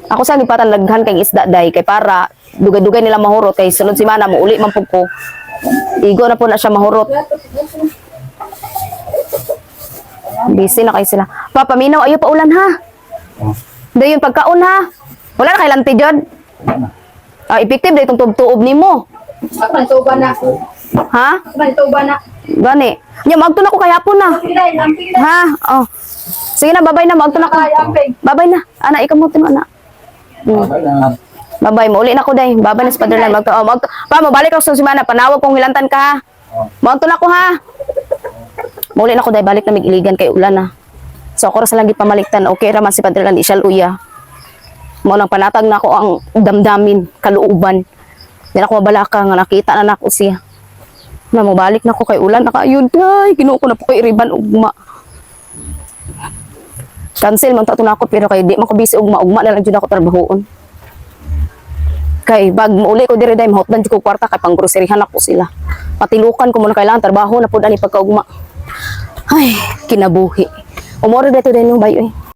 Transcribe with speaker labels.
Speaker 1: Ako sa gipatan daghan kay isda day kay para dugay-dugay nila mahurot kay sunod semana mo uli man pud ko. Igo na po na siya mahurot. Busy na kay sila. Pa, paminaw, ayo pa ulan ha.
Speaker 2: Oh.
Speaker 1: Dayon pagkaon ha. Wala na kay lanti jud. Ah, effective day itong tuob nimo.
Speaker 3: Ako man tuba na.
Speaker 1: Ha?
Speaker 3: Ako man tuba na.
Speaker 1: Gani. Nya maagto na ko kay hapon na.
Speaker 3: Amping dai, amping dai.
Speaker 1: Ha? Oh. Sige na, babay na, maagto na ko.
Speaker 3: Ay, amping.
Speaker 1: Babay na. Ana, ikaw mo tino ana.
Speaker 2: Okay na.
Speaker 1: Babay, mauli na ko day. Babay na sa Padre Magto. Oh, magto. Pa, mabalik ako sa semana. Panawag kong hilantan ka ha.
Speaker 2: Oh.
Speaker 1: Maagto na ko ha. Mauli na ko day, balik na mig-iligan kay ulan na. So ako ra sa lang gipamaliktan. Okay ra man si Padre Lan, di siya luya. Mao nang panatag na ako ang damdamin, kaluuban. Di na ako mabalaka nga nakita na nako siya. Na mobalik na ko kay ulan na kaayod. Ay, Ginoo ko na po kay iriban ugma. Cancel man ta to nako pero kay di man ko busy ugma, ugma na lang jud ako trabahoon. Kay bag mauli ko diri day mahutdan jud ko kwarta kay panggroceryhan ako sila. Patilukan ko muna kailangan trabaho na pud ani pagkaugma. Ay, kinabuhi. Umoro dito din no bayo eh.